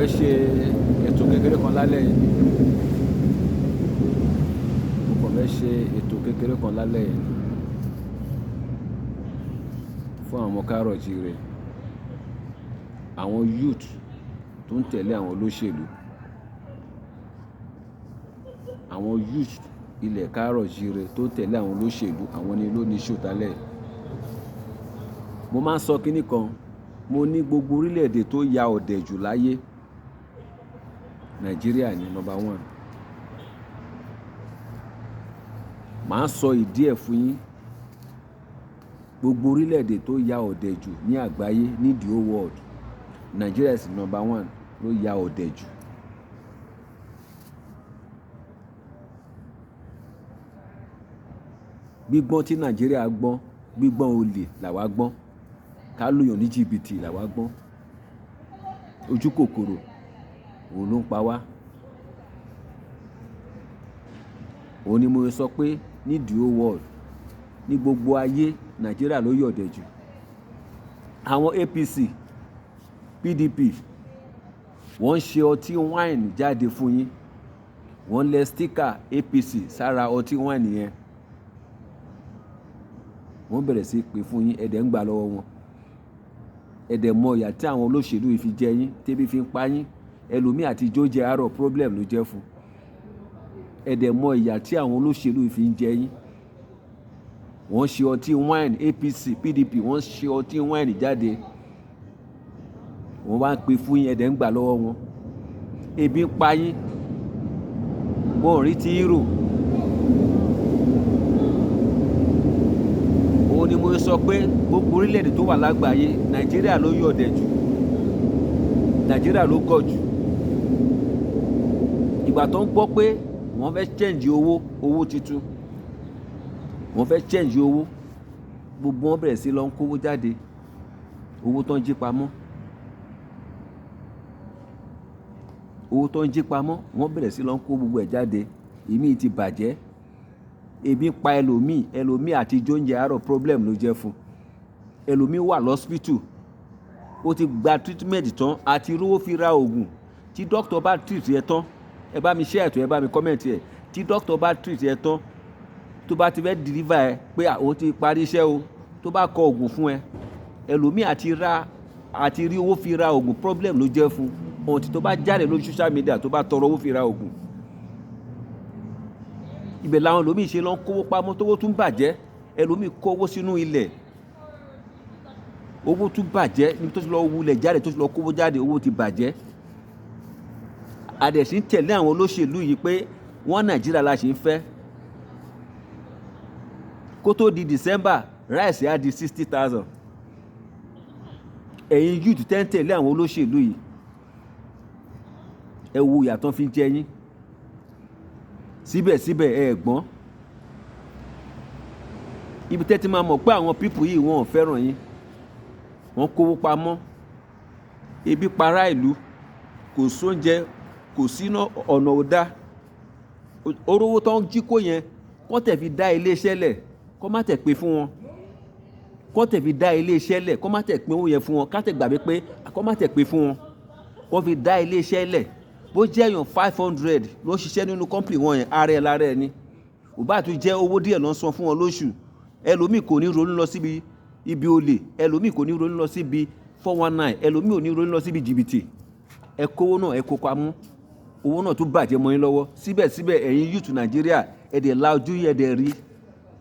Fẹ́ ṣe ètò kékeré kan lálẹ́ yìí. Mo kàn fẹ́ ṣe ètò kékeré kan lálẹ́ yìí fún àwọn ọmọ káàrọ̀ oòjíire, àwọn youth tó ń tẹ̀lé àwọn olóṣèlú, àwọn youth ilẹ̀ káàrọ̀ oòjíire tó ń tẹ̀lé àwọn olóṣèlú, àwọn ni ló ní show tálẹ́ yìí. Mo máa ń sọ kíní kan, mo ní gbogbo orílẹ̀-èdè tó ya ọ̀dẹ̀ jù láyé, Nàìjíríà ni number one. Màá sọ ìdí ẹ̀ fún yín. Gbogbo orílẹ̀-èdè tó ya ọ̀dẹ̀ jù ní àgbáyé, ní the whole world, Nigeria is number one ló ya ọ̀dẹ̀ jù. Gbígbọ́n tí Nàìjíríà gbọ́n, gbígbọ́n olè làwa gbọ́n. Ká lùyàn ní jìbìtì làwa gbọ́n. Ojú kòkòrò, òun ló ń pa wá. Òun ni mo sọ pé ní the whole world, ní gbogbo ayé, Nàìjíríà ló yọ̀dẹ̀ jù. Àwọn APC, PDP, wọ́n ń ṣe ọtí wine jáde fún yín. Wọ́n lẹ sticker APC sára ọtí wine yẹn. Wọ́n bẹ̀rẹ̀ sí í pè fún yín, ẹ dẹ̀ ń gbà lọ́wọ́ wọn. Ẹ dẹ̀ mọ ìyà tí àwọn olóṣèlú yìí fi jẹ yín, tẹ́bí fi ń pa yín. Ẹlòmíì àti jó jẹ àárọ̀ problem ló jẹ́ fún. Ẹ dẹ̀ mọ ìyà tí àwọn olóṣèlú yìí fi ń jẹ yín. Wọ́n ṣe ọtí wine APC, PDP, wọ́n ṣe ọtí wine jáde. Wọ́n wá ń pè fún yín, ẹ dẹ̀ ń gbà lọ́wọ́ wọn. Ebi ń pa yín. Wọn ò rí tí í rò. Òun ni mo sọ pé gbogbo orílẹ̀-èdè tó wà lágbàáyé, Nàìjíríà ló yọ̀dẹ̀ jù. Nàìjíríà ló gọ̀ jù. Ìgbà tó ń gbọ́ pé wọ́n fẹ́ change owó, owó titun. Wọ́n fẹ́ change owó. Gbogbo wọn bẹ̀rẹ̀ sí lọ ń kówó jáde. Owó tó ń jí pamọ́. Owó tó ń jí pamọ́, wọ́n bẹ̀rẹ̀ sí lọ ń kó gbogbo ẹ̀ jáde. Ìmí ti bàjẹ́. Ebi ń pa ẹlòmíì, ẹlòmíì àti jó oúnjẹ àárọ̀ problem ló jẹ́ fún. Ẹlòmíì wà lọ́spítù. Ó ti gba treatment tán àti rówó fi ra òògùn. Tí doctor bá treat ẹ tán, ẹ bá mi share ètò, ẹ bá mi comment ẹ. Tí doctor bá treat ẹ tán, tó bá ti fẹ́ deliver ẹ pé òun ti parí iṣẹ́ o, tó bá kọ òògùn fún ẹ, ẹlòmíì àti ra, àti rí owó fi ra òògùn problem ló jẹ́ fún. Ohun tí tó bá jáde lórí social media tó bá tọrọ owó fi ra òògùn. Ibẹ̀ làwọn ẹlòmíì ṣe lọ ń kówó pamọ́ tówó tún bàjẹ́. Ẹlòmíì kó owó sínú ilẹ̀. Owó tún bàjẹ́ níbi tó ti lọ wulẹ̀ jáde, tó ti lọ kówó jáde, owó ti bàjẹ́. A dẹ̀ sì ń tẹ̀lé àwọn olóṣèlú yìí pé wọ́n Nàìjíríà la ṣe ń fẹ́. Kó tó di December, rice á di 60,000. Ẹ̀yin youth tẹ́ ń tẹ̀lé àwọn olóṣèlú yìí, ẹ wo ìyà tán fi ń jẹ yín. Síbẹ̀síbẹ̀ ẹ gbọ́n. Ibi tẹ́ ti máa mọ̀ pé àwọn people yìí wọ́n ò fẹ́ràn yín. Wọ́n kówó pamọ́. Ebi para ìlú. Kò sóúnjẹ, kò síná, ọ̀nà ò dá. Orówó tó ń jí kó yẹn, kó tẹ̀ fi dá ilé iṣẹ́ lẹ̀, kó má tẹ̀ pé fún wọn. Kó tẹ̀ fi dá ilé iṣẹ́ lẹ̀, kó má tẹ̀ pín owó yẹn fún wọn. Ká tẹ̀ gbàgbé pé kó má tẹ̀ pé fún wọn. Kó fi dá ilé iṣẹ́ lẹ̀. Bó jẹ́ èèyàn 500 ló ń ṣiṣẹ́ nínú company wọn yẹn, ara ẹ lára ẹ ni. Ò bá tún jẹ́ owó díẹ̀ ló ń san fún wọn lóṣù. Ẹlòmíì kò ní ronú lọ síbi ibi olè, ẹlòmíì kò ní ronú lọ síbi 419, ẹlòmíì ò ní ronú lọ síbi jìbìtì. Ẹ kó owó náà, ẹ kó pamọ́. Owó náà tún bàjẹ́ mọ́ yín lọ́wọ́. Síbẹ̀síbẹ̀ ẹ̀yin youth Nàìjíríà, ẹ dẹ̀ la ojú yín, ẹ dẹ̀ rí.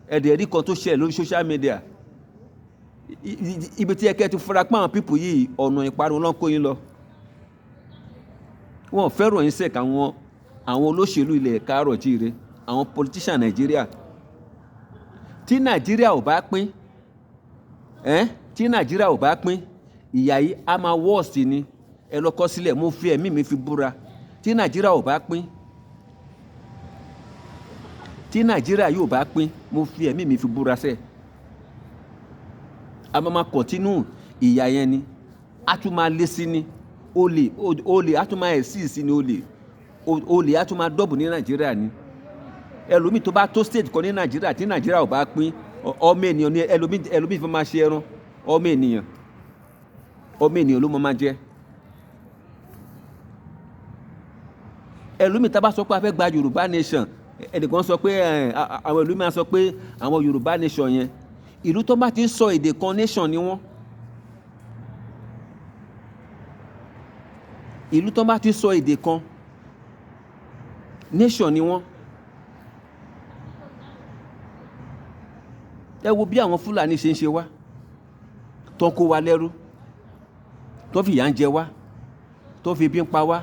Ẹ dẹ̀ rí kan tó ṣẹlẹ̀ lórí social media. Ibi tí ẹ kẹ́ ti fura pé àwọn people yìí ọ̀nà ìparun ló ń kó yín lọ. Wọn ò fẹ́ràn yín sẹ̀ káwọn, àwọn olóṣèlú ilẹ̀ káàrọ̀ oòjíire, àwọn politician Nàìjíríà. Tí Nàìjíríà ò bá pín, ẹ́, tí Nàìjíríà ò bá pín, ìyà yìí á máa worst ni. Ẹ lọ kọ sílẹ̀, mo fi ẹ̀mí mi fi búra. Tí Nàìjíríà ò bá pín, tí Nàìjíríà yóò bá pín, mo fi ẹ̀mí mi fi búra sẹ́. A máa ma continue ìyà yẹn ni. A tún máa lé sí ni. Olè, olè a tún máa exceed sí ni olè. Olè a tún máa double ní Nàìjíríà ni. Ẹlòmíì tó bá tó state kan ní Nàìjíríà tí Nàìjíríà ò bá pín, ọmọ ènìyàn ni ẹlòmíì, ẹlòmíì fẹ́ máa ṣe ẹran. Ọmọ ènìyàn, ọmọ ènìyàn ló máa máa jẹ. Ẹlòmíì, tá a bá sọ pé a fẹ́ gba Yorùbá nation, ẹnìkan sọ pé àwọn ìlú máa sọ pé àwọn Yorùbá nation yẹn, ìlú tó bá ti ń sọ èdè kan, nation ni wọ́n. Ìlú tó bá ti sọ èdè kan, nation ni wọ́n. Ẹ wo bí àwọn Fúlàní ṣe ń ṣe wá, tó ń kó wa lẹ́rú, tó fìyà ń jẹ wá, tó fi ebi ń pa wá.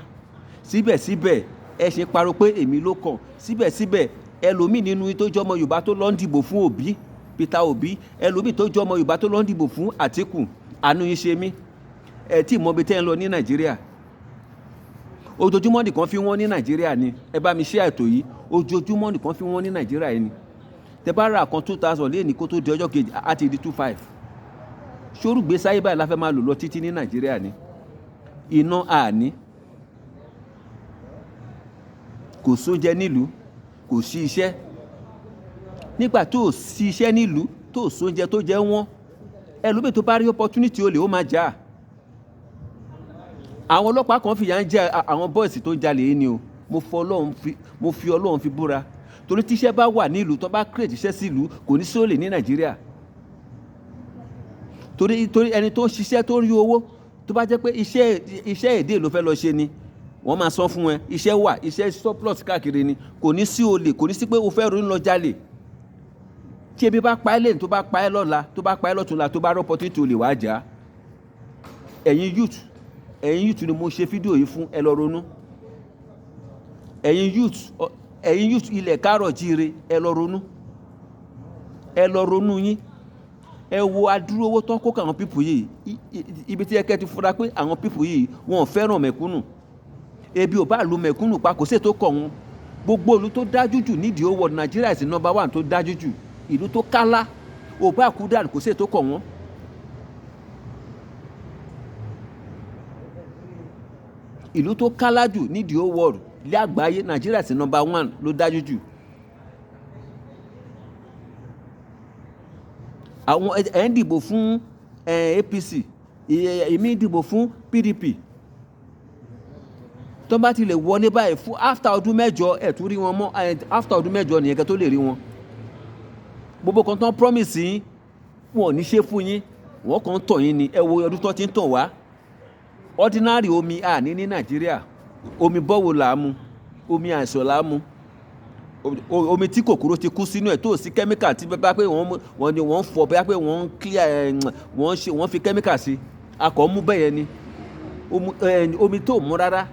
Síbẹ̀síbẹ̀, ẹ ṣe pariwo pé èmi ló kàn. Síbẹ̀síbẹ̀, ẹlòmíì nínú tó jẹ́ ọmọ Yorùbá tó lọ ń dìbò fún Obi, Peter Obi, ẹlòmíì tó jẹ́ ọmọ Yorùbá tó lọ ń dìbò fún Àtíkù. Àánú yín ṣe mí. Ẹ tí mọ ibi tẹ́ ń lọ ní Nàìjíríà. Ojoojúmọ́ nìkan fi wọ́n ní Nàìjíríà ni. Ẹ bá mi ṣe ètò yìí. Ojoojúmọ́ nìkan fi wọ́n ní Nàìjíríà yìí ni. Tẹ bá ra kan 2,000 léèní, kó tó di ọjọ́ kejì, á ti di 2,500. Ṣórùgbé sáyé báyìí la fẹ́ máa lò lọ títí ní Nàìjíríà ni? Iná àní, kò sóúnjẹ nílùú, kò sí iṣẹ́. Nígbà tó sí iṣẹ́ nílùú, tó sóúnjẹ, tó jẹ́ wọ́n, ẹlòmíì tó bá rí opportunity, olè ó máa jà. Àwọn ọlọ́pàá kan fìyà ń jẹ àwọn boys tó ń jalè yìí ni o. Mo fi Ọlọ́run fi búra, torí tíṣẹ́ bá wà nílùú, tó bá create iṣẹ́ sílùú, kò ní sí olè ní Nàìjíríà. Torí ẹni tó ń ṣiṣẹ́, tó ń rí owó, tó bá jẹ́ pé iṣẹ́ èdè ló fẹ́ lọ ṣe ni, wọ́n máa san fún ẹ. Iṣẹ́ wà, iṣẹ́ surplus káàkiri ni. Kò ní sí olè, kò ní sí pé o fẹ́ ronú lọ jalè. Tí ebi bá pa ẹ́ lẹ́yìn, tó bá pa ẹ́ lọ́la, tó bá pa ẹ́ lọ́túnla, tó bá rí opportunity, olè wàá jà. Ẹ̀yin youth, ẹ̀yin youth ni mo ṣe fídíò yìí fún. Ẹ lọ ronú. Ẹ̀yin youth, ẹ̀yin youth ilẹ̀ káàrọ̀ jíire, ẹ lọ ronú, ẹ lọ ronú yín. Ẹ wo adúrú owó tán kó àwọn people yìí. Ibi tí ẹ kẹ́ ti fura pé àwọn people yìí, wọn ò fẹ́ràn mẹ̀kúnnù. Ebi ò bá lu mẹ̀kúnnù pa, kò sí ètò kọ̀ wọn. Gbogbo ìlú tó dájú jù nídìí owó, Nàìjíríà is number one tó dájú jù. Ìlú tó kálá, ò bá kú dànù, kò sí ètò kọ̀ wọ́n. Ìlú tó kálá jù nídìí owó lé àgbáyé, Nàìjíríà is number one ló dájú jù. Àwọn ẹ̀ ń dìbò fún APC, èmi ń dìbò fún PDP. Tó bá ti lè wọlé báyìí fún after ọdún 8, ẹ̀ tún rí wọn mọ́. After ọdún 8 nìyẹn kẹ́ tó lè rí wọn. Gbogbo kan tán promise yín, wọn ò ní ṣe fún yín, wọ́n kàn ń tàn yín ni. Ẹ wo ọdún tó ti ń tàn wá. Ordinary omi àní ní Nàìjíríà. Omi borehole là á mu, omi àìsàn là á mu, omi tí kòkòrò ti kú sínú ẹ̀, tó sí kẹ́míkà tí bá pé wọ́n ni wọ́n ń fọ, bóyá pé wọ́n ń clear ẹ̀, wọ́n ṣe, wọ́n fi kẹ́míkà sí, akọ̀ mú bẹ́yẹn ni. Omi tó mú rárá.